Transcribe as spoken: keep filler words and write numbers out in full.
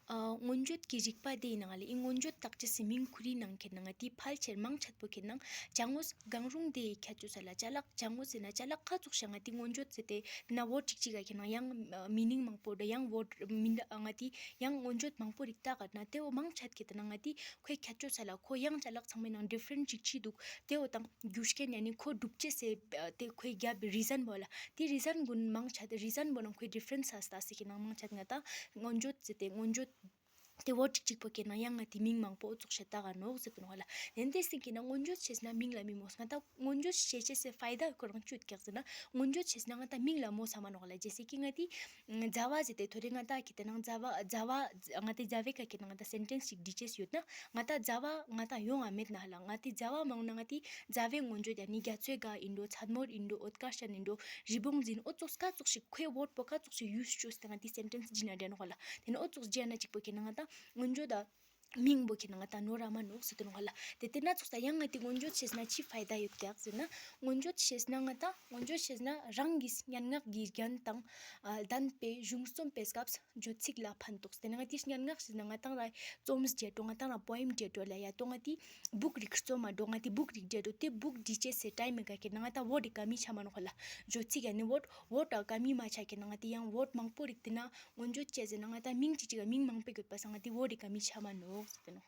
ཨ། མངོན་བརྗོད་ཀྱི་རིག་པ་དེ་ཡི་ནང་ལ་ཨི་མངོན་བརྗོད་བཏགས་རྗེས་སུ་མིང་ཁུ་རིའི་ནང་ཁེ་ན་ང་དེ་ཕལ་ཆེར་མང་ཆེ་བོ་ཁེ་ན་ཅ་དངོས་གང་རུང་དེ་ཡི་ཁྱད་ཆོས་ས་ལ་ཅ་ལག་ཅ་དངོས་ཟེར་ན་ཅ་ལག་ཁ་ཚུགས་ཤ་ང་དེ་མངོན་བརྗོད་ཟེར་ཏེ་དེ་ན་ཝོར་གཅིག་གཅིག་ག་ཁེ་ན་ཡང་མི་ནིང་མང་པོ་འདྲ་ཡང་ཝོར་མི་འདྲ་ང་དེ་ཡང་མངོན་བརྗོད་མང་པོ་རིག་ད་ག་ན་དེ་བོ་མང་ཆེ་ཁེ་ད་ན་ང་དེ་ཁོའི་ཁྱད་ཆོས་ས་ལ་ཁོ་ཡང་ཅ་ལག་ཚང་མའི་ནང་ཌི་ཕ་རེན་ཊི་གཅིག་གཅིག་འདུག་དེ་བོ་དང་རྒྱུ་རྐྱེན་ཡ་ནི་ཁོ་སྒྲུབ་ཅེས་ཟེར་དེ་ཁོའི་རྒྱབ་རི་ཛན་བོ་ལ་དེ་རི་ཛན་གུན་མང་ཆེ་རི་ཛན་བོ་ནང་ཁོའི་ཌི་ཕ་རེན་ཊི་ས་ལྟ་ཟེར་ཁེ་ན་མང་ཆེ་ང་ད་མངོན་བརྗོད་ཟེར་ཏེ་མངོན་བརྗོད། དེ་ཝོར་གཅིག་གཅིག་པོ་ཁེ་ན་ཡང་ང་དེ་མིང་མང་པོ་ཨོ་ཙོགས་ཤ་ད་ག་ནོག་ཟེར་དུ་ནོག་ལ། ཡིན་དེ་སྟེང་ཁེ་ན་མངོན་བརྗོད་བྱས་ན་མིང་ལ་མི་མོས་ང་ད་མངོན་བརྗོད་བྱེད་ཅེས་སི་ཕའི་དཱ་ཁོ་རང་ཅི་ཡོད་ཀྱག་ཟེར་ན་མངོན་བརྗོད་བྱས་ན་ང་ད་མིང་ལ་མོ་ས་མ་ནོག་ལ། རྗེས་སི་ཁེ་ང་དེ་ཛ་བ་ཟེར་ཏེ་ཐོ་རེ་ང་ད་ཁེ་དེ་ནང་ཛ་བ་ཛ་བ་ང་དེ་ཛ་བའི་ཀ་ཁེ་ན་ང་ད་སེན་ཊེན་སི་ཞིག་འབྲི་ཅེས་ཡོད་ན་ང་ད་ཛ་བ་ང་ད་ཡོང་ང་མེད་ན་ལ། ང་དེ་ཛ་བ་མང་ན་ང་དེ་ཛ་བའི་མངོན་བརྗོད་ཡ་ནི་རྒྱ་མཚོའི་ག་ཨིན་འགྲོ་ཚད་མོར་ཨིན་འགྲོ་ཨོད་ཀར་ཤན་ཨིན་འགྲོ་རི་བོང་འཛིན་ཨོ་ཙོགས་ཀ་ཙོགས་ཤིག་ཁོའི་ཝོར་པོ་ཀ་ཙོགས་ཤིག་ཡུས་བཅོས་ཏེ་ང་དེ་སེན་ཊེན་སི་འབྲི་ན་འདྲ་ནོག་ལ། དེ་ནི་ཨོ་ཙོགས་རྗེས་ན་གཅིག་པོ་ཁེ་ན་ང་ད་མངོན་བརྗོད་ད་མིང་པོ་ཁེ་ན་ང་ད་ནོར་ར་མ་ནོག་ཟེར་དུ་ནོག་ལ། དེ་དེ་ན་ཚོགས་ད་ཡང་ང་དེ་མངོན་བརྗོད་བྱས་ན་ཅི་ཕའི་དཱ་ཡོད་ཀྱག་ཟེར་ན་མངོན་བརྗོད་བྱས་ན་ང་ད་མངོན་བརྗོད་བྱས་ན་རང་གི་སྙན་ངག་གི་རྒྱན་དང་ཨ་ལྡན་པའི་གཞུང་རྩོམ་པའི་སྐབས་བརྗོད་ཚིག་ལ་ཕན་ཐོགས། དེ་ནི་ང་དེ་སྙན་ངག་བྱས་ན་ང་ད་ར་རྩོམ་བརྗོད་འགྲོ་ང་ད་ར་པོ་ཨེམ་བརྗོད་འགྲོ་ལ་ཡ་ཏོ་ང་དེ་བུག་རིག་རྩོམ་མ་འགྲོ་ང་དེ་བུག་རིག་བརྗོད་འགྲོ་དེ་བུག་འབྲི་ཅེས་སི་ཊའིམ་ག་ཁེ་ན་ང་ད་ཝོར་རིག་ག་མི་ཆ་མ་ནོག་ལ། བརྗོད་ཚིག་ཡ་ནི་ཝོར་ཝོར་ད་ག་མི་མ་ཆ་ཁེ་ན་ང་དེ་ཡང་ཝོར་མང་པོ་རིག་དེ་ན་མངོན་བརྗོད་བྱས་ཟེར་ན་ང་ད་མིང་གཅིག་གཅིག་ག་མིང་མང་པོ་ཡོད་པ་སང་ང་དེ་ཝོར་རིག་ག་མི་ཆ་མ་ནོག་ཟེར་ཏེ་ནོག